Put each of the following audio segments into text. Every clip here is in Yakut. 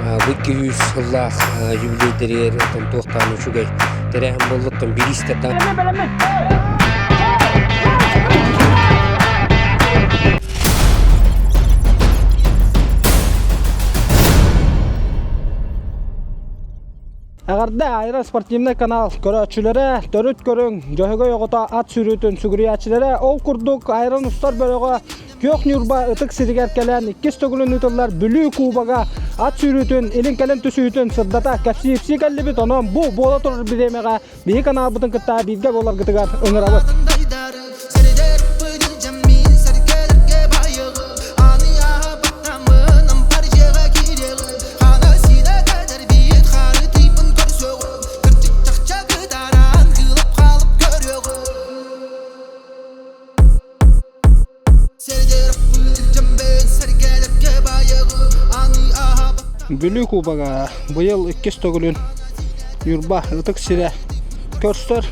Бу 200 сыллаах юбилейдэригэр оттон туохтаан үчүгэй тэрээһин буоллуттан бириистэрдээх. Эҕэрдэ Айра спортивнай канал көрөөччүлэрэ, төрүт көрүҥ, Дьөһөгөй оҕото ат сүүрүүтүн сүгүрүйээччилэрэ ол курдук Айран устар бөлөҕө Күөх Ньурба ытык сиригэр кэлэн иккис төгүлүн ыытыллар Бүлүү Кубога ат сүүрүүтүн илин-кэлин түсүүтүн сырдата кэпсии кэллибит. Онон бу буола турар бириэмэҕэ биһи каналбытын кытта бииргэ буоларгытыгар ыҥырабыт. Бүлүү Кубога быйыл иккис төгүлүн Ньурба ытык сирэ көрсөр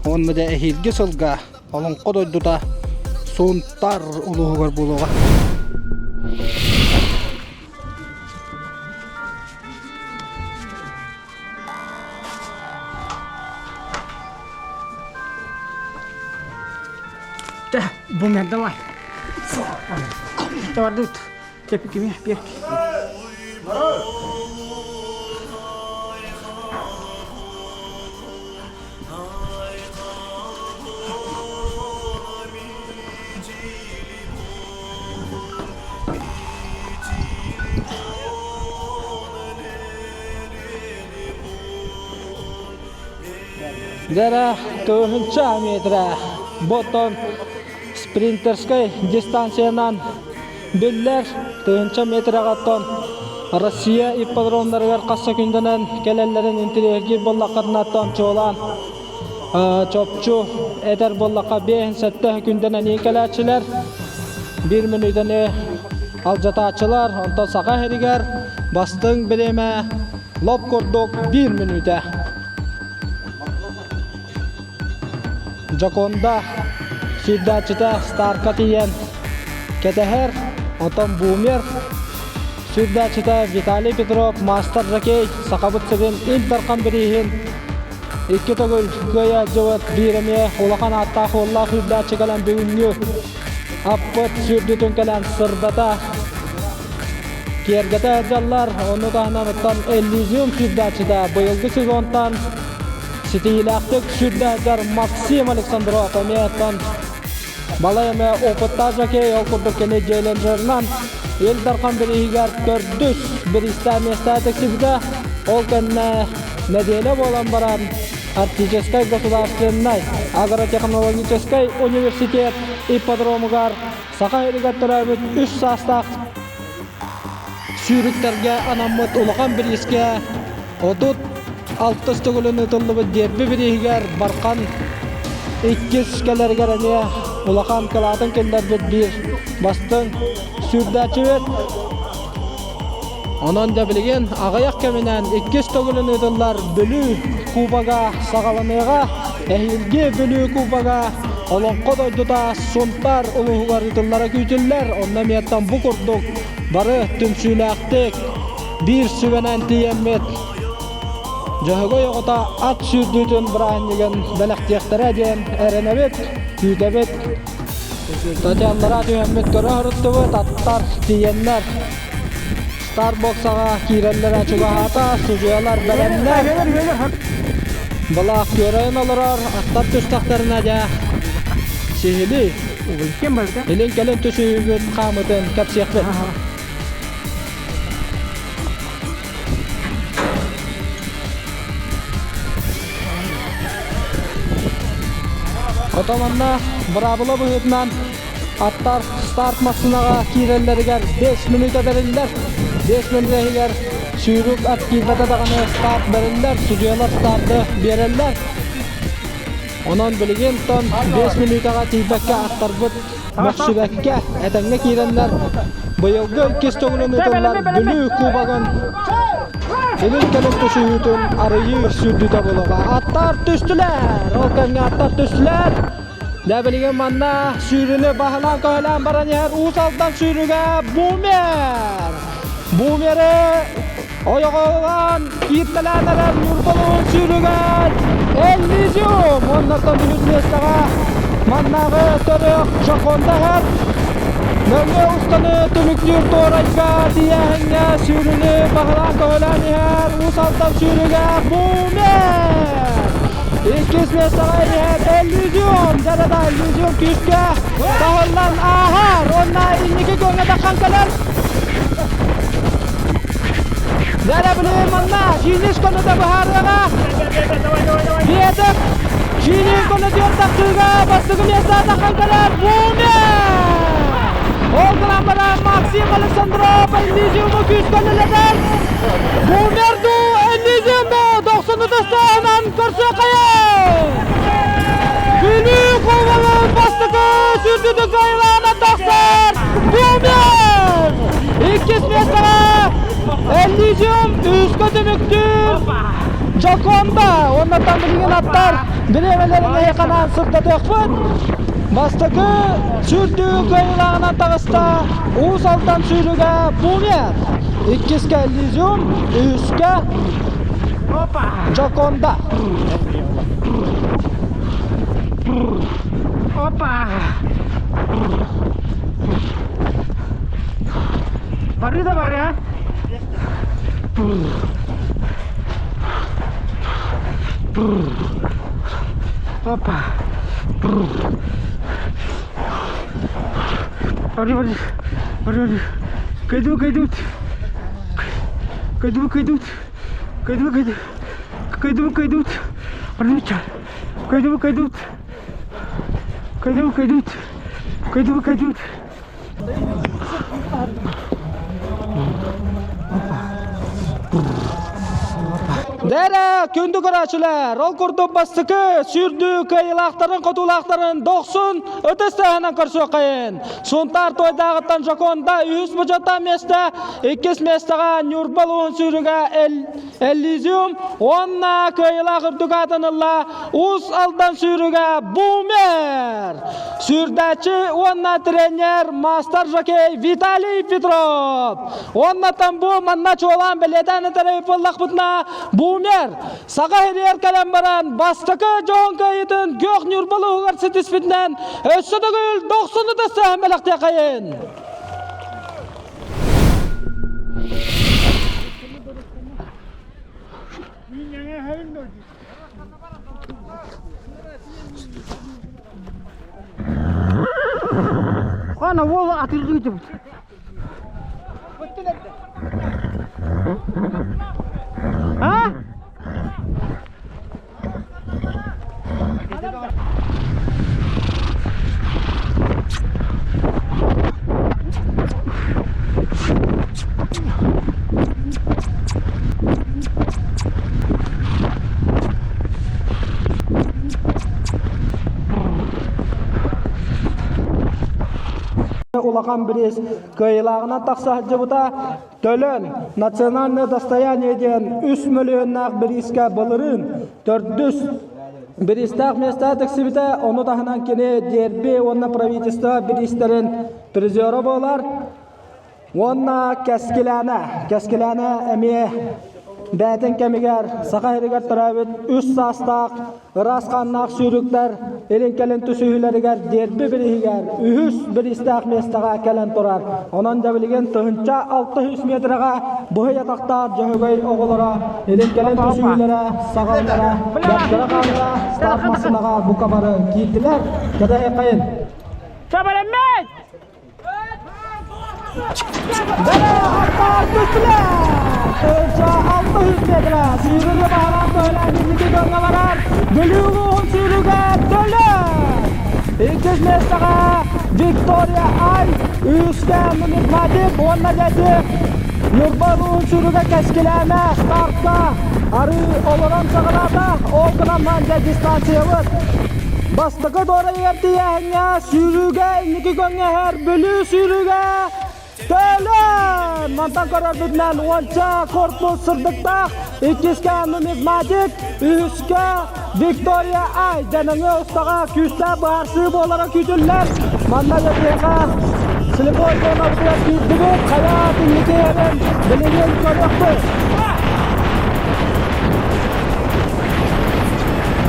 уонна да эһиилги сылга Олоҥхо дойдута Сунтаар улууһугар буолуоҕа. Бумер давай. Давай, Тепикими, пек. Дьэрэ тыһыынча метрэ ботон спринтерскай дистанциянан биллэр тыһыынча метрэҕэ Россия ипподромнарыгар хас секундунан кэлэллэрин интэриэһиргиир буоллаххытына чуолаан чопчу этэр буоллахха 5-7 күндэнэн кэлээччилэр биир мүнүүтэни алдьатааччылар онтон Саха сиригэр бастыҥ бириэмэ лоп курдук биир мүнүүтэ. Джоконда сүүрдээччитэ старка тиийэн кэтэһэр, оттон Бумер сүүрдээччитэ Виталий Петров мастер жокей Сахабыт сирин Ил Дархан бирииһин икки төгүл кыайа дьыбыт биир эмиэ улахан ааттаах уоллаах сүүрдээччи кэлэн бүгүҥҥү аппыт сүүрдүүтүн кэлэн сырдата киэргэтэ сылдьаллар. Ону таһынан оттон Эллизиум сүүрдээччитэ быйылгы сезонтан ситиһиилээхтик сүүрдээччилэр Максим Александров эмиэ оттон балай эмэ опыттаах жокей, ол курдук кини Челленджерынан Ил Дархан бирииһигэр төрдүс бириистээх миэстэҕэ тиксибитэ. Ол кэннэ нэдиэлэ буолан баран Арктическай государственнай агротехнологическай университет ипподромугар Саха сиригэр төрөөбүт үс саастаах сүүрүктэргэ анаммыт улахан бириискэ 36 төгүлүн ыытыллыбыт дерби бирииһигэр Бархан иккис кэлэригэр эмиэ улахан кылаатын киллэрбит биир бастыҥ сүүрдээччибит. Онон да билигин аҕыйах кэминэн иккис төгүлүн ыытыллар Бүлүү Кубога саҕаланыаҕа. Эһиилги Бүлүү Кубога Олоҥхо дойдута Сунтаар улууһугар ыытыллара күүтүллэр. Онно эмиэттэн бу курдук бары түмсүүлээхтик биир сүбэнэн тиийэммит Дьөһөгөй оҕото ат сүүрдүүтүн бырааһынньыгын бэлэхтиэхтэрэ диэн эрэнэбит, күүтэбит. Татьяналара түһэммит көрө сырыттыбыт, аттар тиийэннэр Старбоксаҕа киирэллэрэ чугаһаата, судьуйалар бэлэмнэр. Былаах күөрэйэн олорор, аттар түстэхтэринэ дьэ сиһилии илин-кэлин түсүһүүбүт хаамытын кэпсиэхпит. Отоманна быраабыла быһыытынан аттар старт массыынаҕа киирэллэригэр 5 мүнүүтэ бэриллэр. 5 мүнүүтэ иһигэр сүүрүк ат киирбэтэ даҕаны старт бэриллэр, судьуйалар старты биэрэллэр. Онон билигин тон 5 мүнүүтэҕэ тиийбэккэ аттарбыт мөхсүбэккэ этэҥҥэ киирэннэр быйылгы иккис төгүлүн ыытыллар Бүлүү Кубогын илин кэлин түсүһүүтүн арыйыы сүүрдүүтэ буолуоҕа. Аттар түстүлэр! Ол кэмҥэ аттар түстүлэр! Дьэ билигин манна сүүрүүнү баһылаан көһөлөөн баран иһэр Уус Алдан сүүрүгэ Бумер! Бумеры! Ойоҕолоон кииртэлээн эрэр Ньурбалуун сүүрүгэр Эллизиум уоннаттан үһүс миэстэҕэ маннааҕы төрүөх Жоконда иһэр. Нөҥүө устаны түмүктүүр туорайга тиийээһиҥҥэ сүүрүнү баһылаан көһөлөөн иһэр Уус Алдан сүүрүгэ Бумер! Иккис миэстэҕэ иһэр Эллизиум, дьэ да Эллизиум күүскэ таһыллан ааһар уонна инники күөҥҥэ таххан кэлэр. Дьэ билигин манна финиш көнөтө быһаарыаҕа. Биэтик финиш көнөтүгэр тахсыыга бастакы миэстэ таххан кэлэр Бумер! Ол гынан баран Максим Александров Эллизиуму күүскэ үлэлэтэр. Бумер дуу, Эллизиум дуу дохсуну тастааһынан көрсүөххэйин! Бүлүү кубогын бастакы сүрдүтүк кыайыылаҕынан тахсар Бумер! Иккис миэстэҕэ Эллизиум үскэ түмүктүүр Джоконда уоннаттан билигин аттар бириэмэлэрин эһиэхэ сырдатыахпыт. Бастакы сүрдүү кыайыылааҕынан таҕыста Уус Алдан сүүрүгэ Бумер. Иккискэ Эллизиум, үһүскэ Джоконда. Опа! Бары да бары, а? Опа! Бары, бары, бары, бары. Кайду, кайду. Кайду, кайду. Кайду, кайду. Кайду, кайду. Бары, кайду, кайду. Кайду, кайду. Кайду, кайду. Дэрэ, күндү көрөөччүлэр, ол курдук бастакы сүүрдүү кыайыылаахтарын хотуулаахтарын дохсун ытыс тыаһынан көрсүөххэйин. Сунтаар Туойдааҕыттан Жоконда үһүс бочуоттаах миэстэ, иккис миэстэҕэ Ньурба улууһун сүүрүгэ Эллизиум уонна кыайыылаах үрдүк аатын ылла Уус Алдан сүүрүгэ Бумер! Сүүрдээччи уонна тренер мастер жокей Виталий Петров! Уоннаттан бу манна чуолаан бэлиэтээн этэрэй буоллахпытына Бумер саха сиригэр кэлэн баран бастакы дьоһун кыайыытын күөх Ньурба улууһугар ситиспитинэн өссө төгүл дохсун ытыс тыаһын бэлэхтиэххэйин! Ана ол атырды өтіп. А? Улахан бириис кыайыылааҕынан тахса сылдьыбыта. Төлөн национальное достояние диэн үс мөлүйүөннээх бириискэ былырыын төрдүс бириистээх миэстэҕэ тиксибитэ. Ону таһынан кини дерби уонна правительство бириистэрин призера буолар. Уонна Кэскилээнэ. Кэскилээнэ эмиэ бэйэтин кэмигэр Саха сиригэр төрөөбүт үс саастаах ыраас хааннаах сүүрүктэр илин-кэлин түсүһүүлэригэр дерби бирииһигэр үһүс бириистээх миэстэҕэ кэлэн турар. Онон дьэ билигин 1600 метрэҕэ быһый атахтаах Дьөһөгөй оҕолоро илин-кэлин түсүһүүлэрэ саҕаланара бэртэрэ хаалла старт массыынаҕа бука бары киирдилэр. Кэтэһиэххэйин. Чабараммет! Аттар түстүлэр! 600 метрэ сүүрүгү баһылаан көһөлөөн инники көҥҥө барар Бүлүү улууһун сүүрүгэ Төлөн! Иккис миэстэҕэ Виктория Ай, үһүскэ Нумизматик уонна дьэти Ньурба улууһун сүүрүгэ Кэскилээнэ стартка арыы олорон саҕалаата. Ол гынан дьэ дистанциябыт Бастакы дуорайыгар тиийээһиҥҥэ сүүрүүгэ инники көҥҥөһөр Бүлүү сүүрүүгэ Төлөн! Мантан көрөрбүтүнэн уонча корпус сырдыктаах, иккискэ нумизматик, үһүскэ Виктория Ай дьаныҥы устаҕа күүстээх быһаарсыы буолара күүтүллэр. Манна дьэ биһиэхэ слепой зонабытыгар киирдибит. Хайа инники иһэрин билигин көрүөхпүт.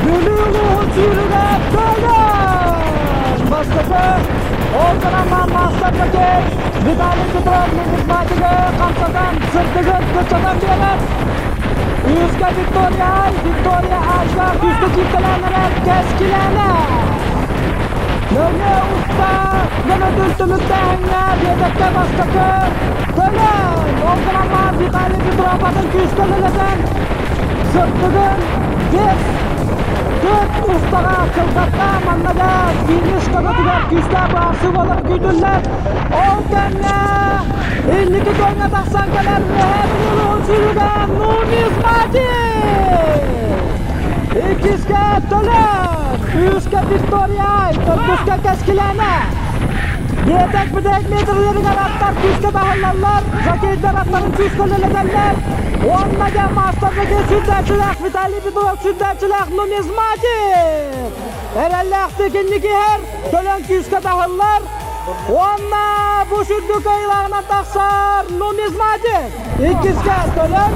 Бүлүү улууһун сүүрүгэ Төлөн! Бастакы ол гынан маастар жокей Виталий Петров нумизматигы хамсатан, сырдыгын кыччатан биэрэр. Үһүскэ Виктория Ай, Виктория Айга күүскэ кииртэлээн эрэр Кэскилээнэ. Нөҥүө уста нөмөтүн түмүктээһиҥҥэ биэтэккэ бастакы Төлөн! Ол гынан баран Виталий Петров атын күүскэ үлэлэтэн сырдыгын 5-4 устаҕа кылгатта. Манна да финиш көмөтүгэр күүстээх быһаарсыы буолара күүтүллэр. Ол кэмҥэ инники күөҥҥэ тахсан кэлэр Үөһээ Бүлүү улууһун сүүрүгэ Нумизматик! Иккискэ Төлөн, үһүскэ Виктория, төрдүскэ Кэскилээнэ. Биэтэк бүтэһик метрлэригэр аттар күүскэ таһыллаллар, жокейдар аттарын күүскэ үлэлэтэллэр. Уонна дьэ маастар жокей сүүрдээччилээх Виталий Петров сүүрдээччилээх Нумизматик! Эрэллээхтик инники иһэр, Төлөн күүскэ таһыллар. Уонна бу сүрдүк кыайыылааҕынан тахсар Нумизматик! Иккискэ Төлөн,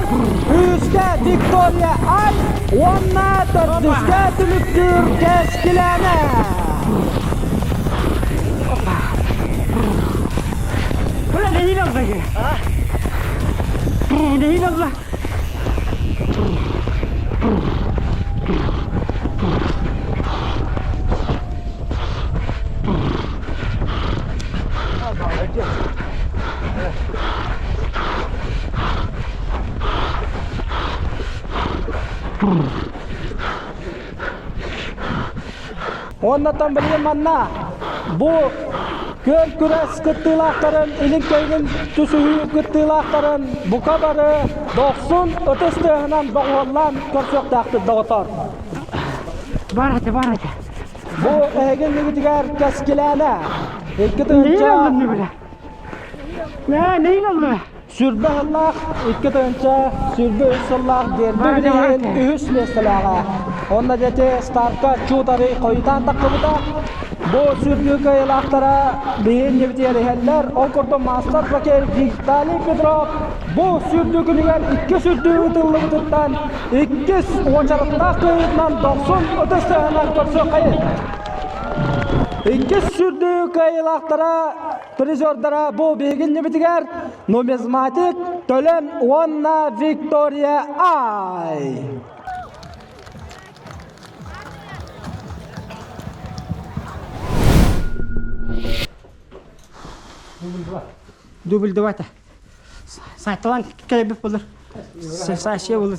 үһүскэ Виктория Ай уонна төрдүскэ түмүктүүр Кэскилээнэ. Бля, нэһиилэ алла Нэһиилэ алла. Уоннаттан билигин манна бу күөн күрэс кыттыылаахтарын илин-кэлин түсүһүү кыттыылаахтарын бука бары дохсун ытыс тыаһынан доҕуһуоллаан көрсүөхтээхпит доҕотоор. Бар этэ, бар этэ. Бу эһиги иннигитигэр кэскилээнэ 2 тыһыынча сүрбэ сыллаах 2 тыһыынча 23 сыллаах дерби билигин үһүс миэстэлээҕэ. Онно дети стартка чуутары хойутаан таххыбыта. Бу сүрдүү кыайыылаахтара биһи иннибитигэр иһэллэр. Ол курдук маастар жокей Виталий Петров бу сүрдүү күнүгэр икки сүрдүү ыытыллыбытыттан иккис уочараттаах кыайыытынан дохсун ытыс тыаһынан көрсүөххэйин. Иккис сүрдүү кыайыылаахтара призердара бу биһиги иннибитигэр нумизматик Төлөн уонна Виктория Ай. Дубль два это. Сайталан кэлбит болар. Сасия болар.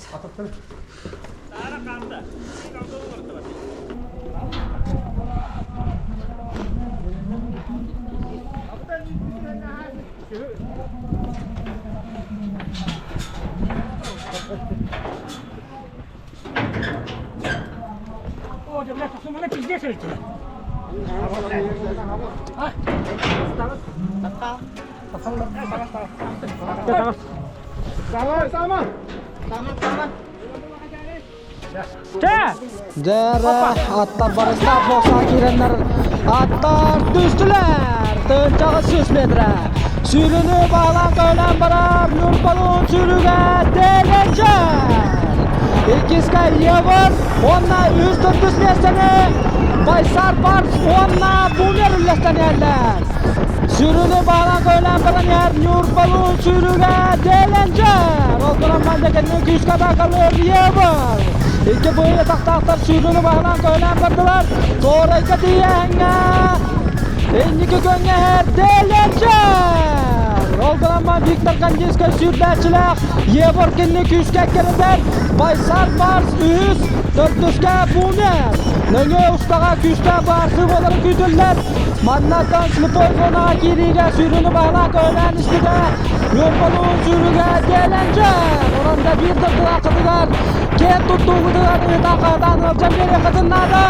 Дьэ аттар барыстаах боксаҕа киирэннэр аттар түстүлэр. Тыынчаҕы 100 метрэ. Сүүрүнү баалаан көөлөөн барар Ньурбалуун сүүрүүгэ Деленжер. Иккискэ Евор уонна үс төрдүс миэстэни Байсар Барс уонна Бумер үллэстэнэллэр. Сүүрүүнү баалаан көөлөөн баран иһэр Ньурбалуун сүүрүүгэ Деленжер. Ол туран манна кэннин күүскэ атаакалыыр Евор. Икки быйы тахтаахтар сүүрүүнү баһылаан көөлөөн бардылар. Туорайга тиийээһиҥҥэ инники көҥҥэ иһэр Деленжер. Ол гынан Виктор Кандинскай сүүрдээччилээх Егор кинини күүскэ эккирэтэр. Байсар Барс үһүс, төрдүскэ Бумер. Нөҥүө устаҕа күүстээх баарсыы буолара күүтүллэр. Маннаттан слепой зонаҕа киириигэ сүүрүүнү баһылаан көһүлээн испитэ. Ньурбалуун сүүрүүгэ Деленжер. Онон да биир дойдулааххытыгар киэн туттуугутугар ыытан-хаһытаан ыалдьан биэриэххитин наада.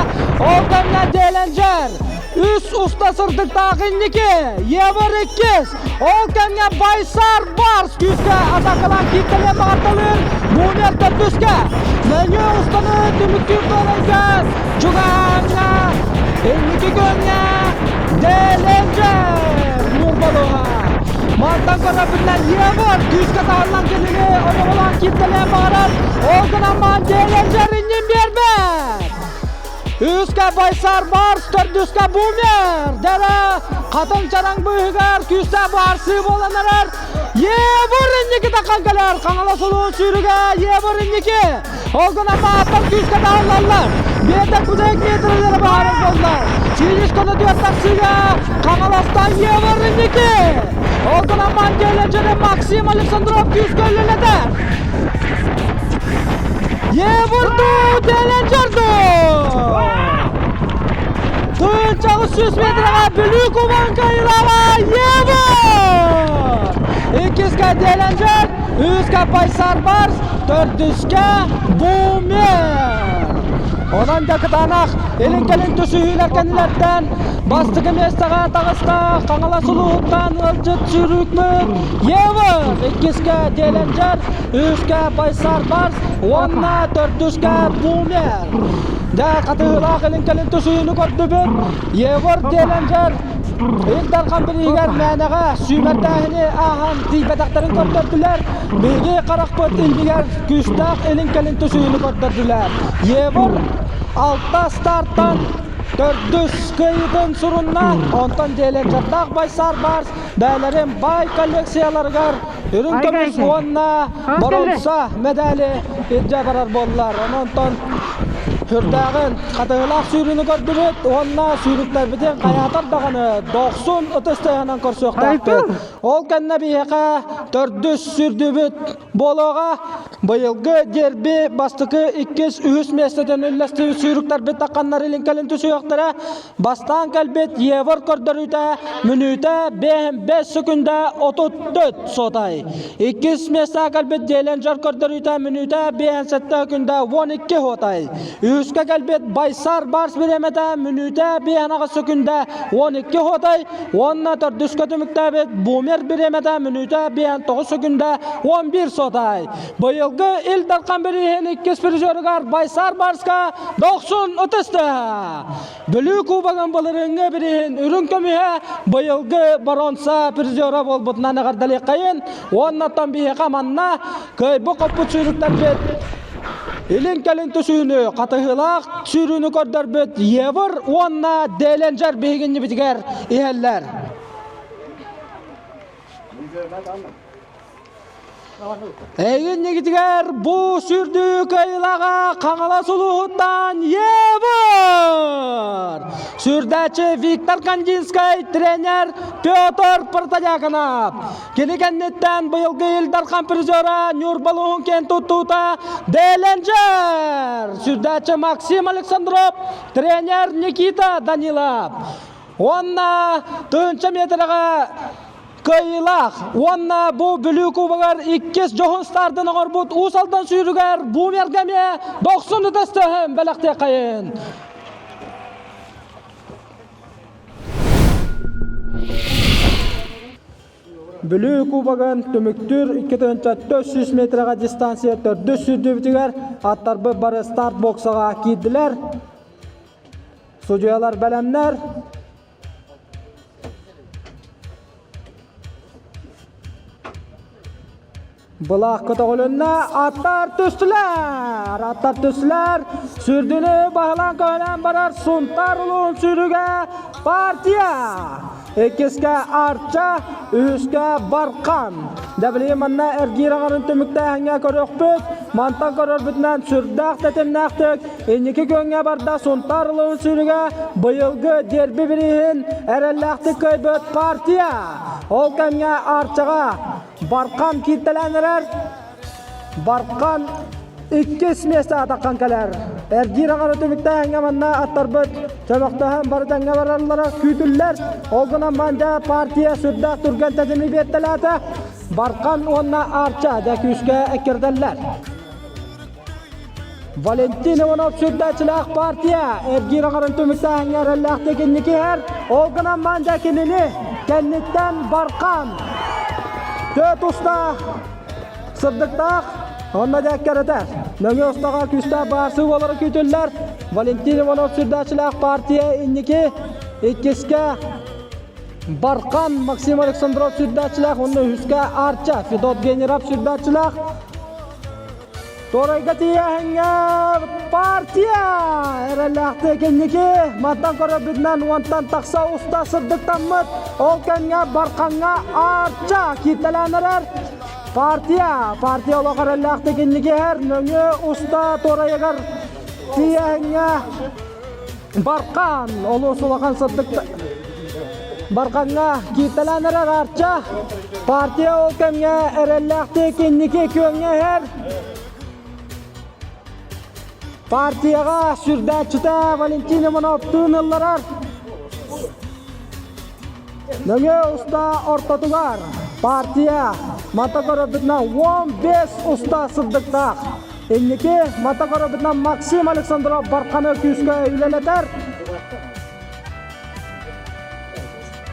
Ол кэмҥэ Деленжер үс уста сырдыктаах инники, Евор иккис, ол кэмҥэ Байсар Барс күүскэ атакалаан кииртэлиэн баҕарталыыр, Бумер төрдүскэ, нөҥүө устаны түмүктүүр туолайга чугаһааҥҥа инники күөҥҥэ Деленжер Ньурбалуһа. Мантан көрөбүнэн Егор күүскэ таһыллан кинини одоҕолоон кииртэлээн баҕарар. Ол гынан баан Челленджер иннин биэрбэт. Үскэ Байсар Барс, төрдүскэ Бумер. Дэрэ хатыҥ чараҥ быыһыгар күүстээх баарсыы буолан эрэр. Егор инники таххан кэлэр. Хаҥалас улуус сүүрүгэ Егор инники. Ол гынан бааттар күүскэ таһыллаллар. Биэтэ кудайык метрлері баһарар боллар. Финиш көтө тахсыыга Хаҥаластан Егор инники. Ол гынан Мангелечеде Максим Александров күүскэ үлэлэтэр. Егорду Деленджерду! 1800 метрға Бүлүү Кубан Кайылава Егор! Иккискэ Деленджер, үскэ Байсар Барс, төрдүскэ Бумер! Онон да кытаанах илин-кэлин түсүһүүлэр кэннилэртэн бастакы миэстэҕэ таҕыста Хаҥалас улууһуттан ыалдьыт сүүрүүкмүт Евер, иккискэ Деленджер, үскэ Байсар Барс уонна төрдүскэ Бумер. Дьэ, хатыһыылаах илин-кэлин түсүһүүнү көрдүбүт. Егор Деленджер Ил Дархан бирииһигэр мээнэҕэ сүүмэрдээһини ааһан тиийбэтэхтэрин көрдөрдүлэр. Биһиги харахпыт иннигэр күүстээх илин-кэлин түсүһүүнү көрдөрдүлэр. Егор алта стартан төрдүс кыайыытын сурунна. Онтон Деленджердаах Байсар Барс бэйэлэрин баай коллекцияларыгар үрүҥ көмүс уонна боруонса мэдээли илдьэ барар буоллар. Онон сүрдээҕин хатыһылаах сүүрүүнү көрдүбүт уонна сүүрүктэрбитин хайаатар даҕаны дохсун ытыс тыаһынан көрсүөхтээхпит. Ол кэннэ биһиэхэ төрдүс сүүрдүүбүт буолуоҕа. Быйылгы дерби бастакы, иккис, үһүс миэстэтин үллэстибит сүүрүктэрбит тахханнар илин-кэлин түсүөхтэрэ. Бастаан кэлбит Евор көрдөрүүтэ мүнүүтэ 5 секунда 34 сотай. Иккис миэстэҕэ кэлбит Деленджер көрдөрүүтэ мүнүүтэ 57 секунда 12 хотай. Үһүскэ кэлбит Байсар Барс бириэмэтэ мүнүүтэ 58 секунда 12 хотай. Уонна төрдүскэ түмүктээбит Бумер бириэмэтэ мүнүүтэ 59 секунда 11 сотай. Быйылгы Ил Дархан бирииһин иккис призерыгар Байсар Барска дохсун ытысты. Бүлүү кубогын былырыыҥҥы бирииһин үрүҥ көмүһэ быйылгы боруонса призера буолбутунан эҕэрдэлиэххэйин уонна оттон биһиэхэ манна кыайбыт-хоппут сүүрүктэрбит илин-кэлин түсүүнү хатыһыылаах сүүрүүнү көрдөрбүт Евр уонна Деленджер биһигиннибитигэр иһэллэр. Эйигин бу сүрдүү кыайыылааҕа Хаҥалас улууһуттан Евр! Сүрдээччи Виктор Кандинскай, тренер Петр Протодьяконов. Кини кэнниттэн быйылгы Ил Дархан призера Ньурба улууһун киэн туттуута Деленджер! Сүрдээччи Максим Александров, тренер Никита Данилов. Уонна тыһыынча метрэҕэ кыайыылаах уонна бу Бүлүү кубогар иккис дьоһун стартын оҥорбут Уус Алдан сүүрүгэр Бумерга эмиэ дохсун ытыс тыаһын бэлэхтиэххэйин. Бүлүү кубогын түмүктүүр 2400 метрэҕэ дистанция төрдүс сүүрдүүбүтүгэр аттарбыт бары старт боксаҕа киирдилэр. Судьуйалар бэлэмнэр. Былаах көтөҕүлүннэ, аттар түстүлэр, аттар түстүлэр. Сүрдүнү баһылаан көһөлөөн барар Сунтаар улуун сүүрүгэ партия. Иккискэ Арча, үһүскэ Бархан. Дэ манна эргиир аҥарын түмүктээһиҥҥэ көрүөхпүт. Мантан көрөрбүтүнэн сүрдээх тэтимнээхтик инники күөҥҥэ барда Сунтаар улуун сүүрүгэ быйылгы дерби бирииһин эрэллээхтик кыайбыт партия. Ол кэмҥэ Арчаҕа Бархан кииртэлээн эрэр. Бархан иккис миэстэ атаххан кэлэр. Эргиир аҥара түмүктээһиҥҥэ манна аттарбыт чөмөхтөһөн бары тэҥҥэ бараллара күүтүллэр. Ол гынан мандя партия сүрдээх түргэн тэтими биэртэлээтэ. Бархан уонна Арча дьэ күүскэ эккирдэллэр. Валентин Иванов сүрдээччилээх партия эргиир аҥарын түмүктээһиҥҥэ эрэллээхтик инники иһэр. Ол гынан мандя кинини кэнниттэн Бархан төрт уста сырдыктаах онно дьэккэрэтэр. Нөҥүө устаҕа күүстээх баарсыы буолара күүтүллэр. Валентин Иванов сүрдээччилээх партия инники иккискэ. Бархан Максим Александров сүрдээччилээх уонна үһүскэ Арча Федот Генеров сүрдээччилээх. Туорайга тиийээһиҥҥэ партия эрэллээхтик инники мантан көрөрбүтүнэн уонтан тахса уста сырдыктаммыт. Ол кэмҥэ Бархаҥҥа Арча кииртэлээн эрэр. Партия, партия олох эрэллээхтик инники иһэр, нөҥүө уста туорайыгар тиийээһиҥҥэ Бархан олус улахан сырдык Бархаҥҥа кииртэлээн эрэр Арча. Партия ол кэмҥэ эрэллээхтик инники күөҥҥэ иһэр. Партияҕа сүрдээччитэ Валентин Ивановтыын ылларар. Нөҥүө уста ортотугар партия мата көрөбүтүнэн 15 уста сырдыктаах. Инники мата көрөбүтүнэн Максим Александров Барханы күүскэ үлэлэтэр.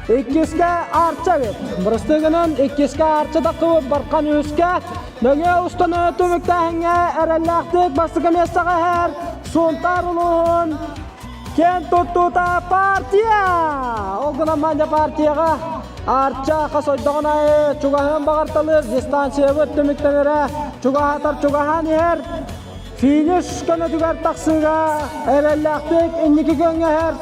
Иккискэ Арча эбит. Бырастыгынан иккискэ Арча тахсыбыт Бархан үһүскэ. Нөҥүө устаны түмүктээһиҥҥэ эрэллээхтик бастакы миэстэҕэ иһэр Сунтаар улууһун Киэн туттуута партия! Ол гынан манна партияҕа Арча хас ойдоҕун аайы чугаһыан баҕарталыыр дистанциябыт түмүктэнэрэ чугаһатар чугаһаан иһэр. Финиш көнөтүгэр тахсыыга эрэллээхтик инники көҥөһөр.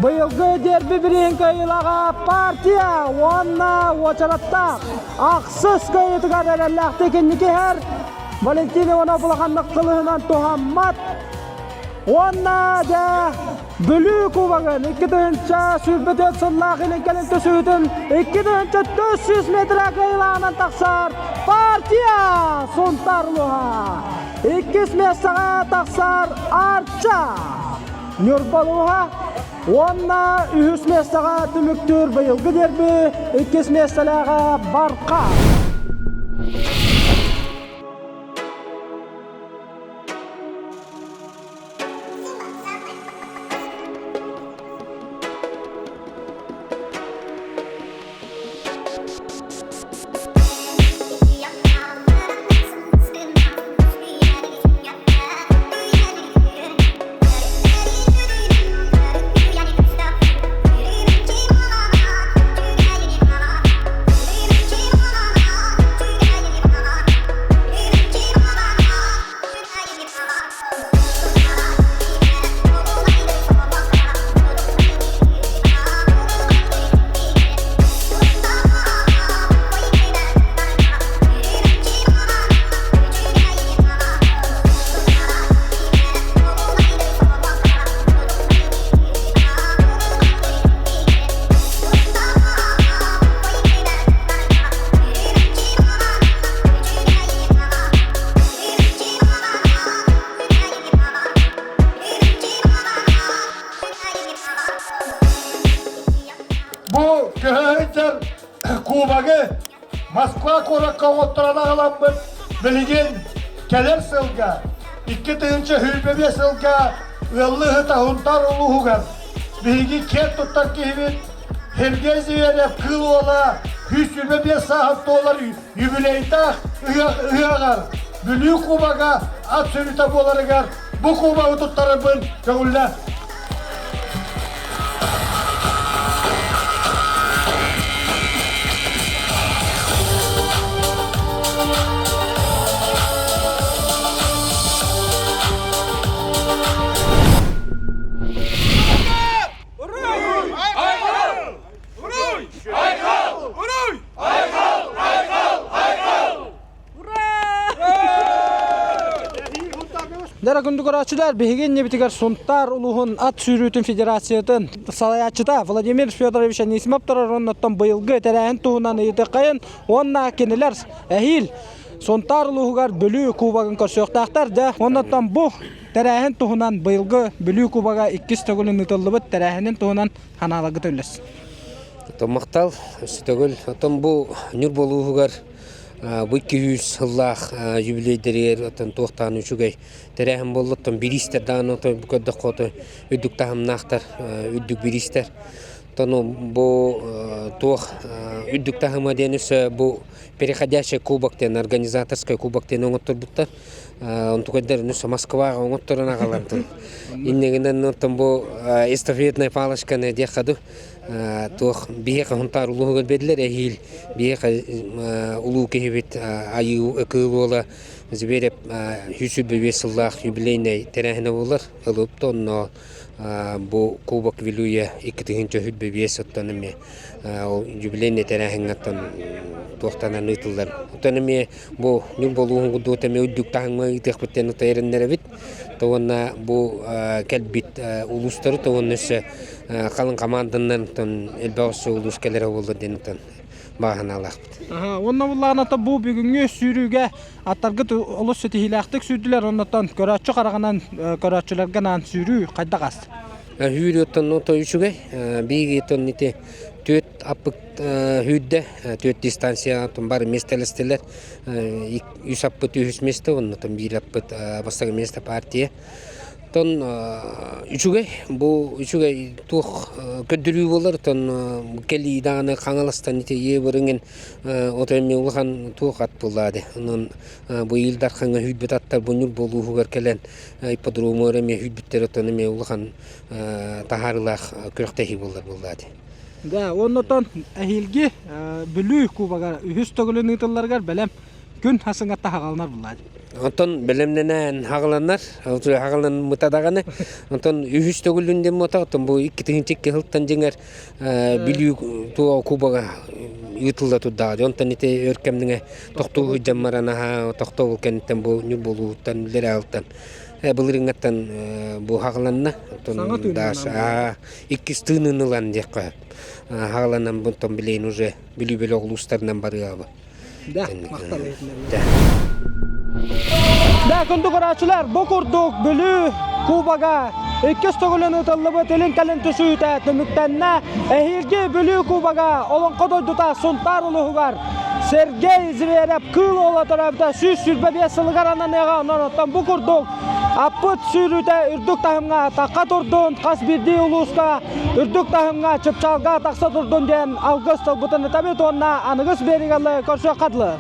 Быйылгы дерби бирииһин кыайыылааҕа партия уонна уочараттаах ахсыс кыайыытыгар эрэллээхтик инники иһэр. Валентин Иванов улаханнык кылыһынан туһаммат. Уонна дьэ Бүлүү кубогын 2024 сыллаах илин кэлин түсүүтүн 2400 метр кыайыылааҕынан тахсар партия Сунтаар улууһа. Иккис миэстэҕэ тахсар Арча Ньурба улууһа уонна үһүс миэстэҕэ түмүктүүр быйылгы дерби иккис миэстэлээҕэ Барха. Бу көһө кубогы Москва куоракка оҥотторон аҕаламмыт билигин кэлэр сылга 2025 сылга ыаллыы ыһыта Сунтаар улууһугар биһиги киэн туттар киһибит Сергей Зверев Кыыл Уола 125 сааһын туолар юбилейдаах ыһыаҕар Бүлүү кубога ат сүрүтэ буоларыгар бу кубогы туттарарбын көҥүллэ. Уруй! Айхал! Уруй! Айхал! Айхал! Айхал! Дара күндү көрөөччүлэр, биһиги иннибитигэр Сунтаар улууһун ат сүүрүүтүн федерациятын салайааччыта Владимир Федорович Анисимов турар уоннаттан быйылгы тэрээһин туһунан ыйытыаххайын уонна кинилэр эһиил Сунтаар улууһугар Бүлүү кубогын көрсүөхтээхтэр. Дьэ, оннуттан бу тэрээһин туһунан быйылгы Бүлүү кубога иккис төгүлүн ыытыллыбыт тэрээһинин туһунан ханааларгыт үллэс. Махтал, өссө төгүл. Оттон бу Ньурба улууһугар бу 200 сыллаах юбилейдэригэр оттон туохтаан үчүгэй тэрээһин буолла. Оттон бириистэр даҕаны отой көрдөххө отой үрдүк таһымнаахтар, үрдүк бириистэр. Оттон бу туох үрдүк таһыма диэн өссө бу переходящий кубок диэн организаторскай кубок диэн оҥотторбуттар. Онтукайдар өссө Москваҕа оҥотторон аҕалан иннигинэн оттон бу эстафетная палочканы диэххэ дуу. Туох биһиэхэ Хонтаар улууһугар биэрдилэр эһиил биһиэхэ улуу киһибит Айыы Кыыл Уола Зверев 125 сыллаах юбилейнай тэрээһинэ буолар. Ылыпта онно бу Кубок Вилюя 2025 оттон эмиэ ол юбилейнай тэрээһиҥҥэ оттон туохтанан ыытыллар. Оттон эмиэ бу Ньурба улууһун курдук эмиэ үрдүк таһымҥа ыытыахпыт диэн эрэннэрэбит. Уонна бу кэлбит улуустары уонна өссө халыҥ хамаанданан элбэх өссө улуус кэлэрэ буоллар диэн баҕа санаалаахпыт. Уонна буллаҕына бу бүгүҥҥү сүүрүүгэ аттаргыт олус ситиһиилээхтик сүүрдүлэр, оннуттан көрөөччү хараҕынан көрөөччүлэргэ анаан сүүрүү хайдах ааста? Сүүрүү оттон үчүгэй. Биһиги оттон ити түөрт аппыт сүүрдэ, түөрт дистанция бары миэстэлэстилэр. Үс аппыт үһүс миэстэ, оннуттан биир аппыт бастакы миэстэ партия. Оттон үчүгэй, бу үчүгэй туох көрдөрүү буолар, оттон кэлии даҕаны Хаҥаластан ити Еврыҥын ото эмиэ улахан туох ат буоллаа дии. Онон бу Ил Дархаҥҥа сүүрбүт аттар бу Ньурба улууһугар кэлэн ипподромугар эмиэ сүүрбүттэр оттон эмиэ улахан таһаарыылаах күрэхтэһии буоллар буоллаа дии. Да, оннотон эһиилги Бүлүү кубогар үһүс төгүлүн ыытылларыгар бэлэм күн хасыҥатта хаҕаланар буллаа. Онтон бэлэмнэнэн хаҕаланар, хаҕаланмыта даҕаны. Онтон үһүс төгүлүн диэн буолта, оттон бу 2-2 сылтан дьиҥэр Бүлүү туо кубога ыытылла турдаҕа. Онтон ити өр кэмҥэ тохтуу сылдьан баран аһаа тохтобул кэнниттэн бу Ньурбулууттан Лэрэалтан былырыыҥҥаттан бу хаҕаланна. Оттон Даша иккис тыынын ылан диэххэ хаҕаланан бунтон билейин уже Бүлүү бөлөх улуустарынан барыаҕа. Да, махтал Да, күндү көрөөччүлэр, бу курдук Бүлүү Кубога иккис төгүлүн ыытыллыбыт илин-кэлин түсүүтэ түмүктэннэ. Эһиилги Бүлүү Кубога Олоҥхо дойдута Сунтаар улууһугар Сергей Зверев Кыыл Уола төрөөбүтэ 125 сылыгар ананыаҕа. Онон оттон бу курдук аппыт сүүрүүтэ үрдүк таһымҥа тахха турдун, хас биирдии улууска үрдүк таһымҥа чыпчаалга тахса турдун диэн алгыс тылбытын ытабыт уонна аныгыс биэриҥ көрсүөххэ дылы.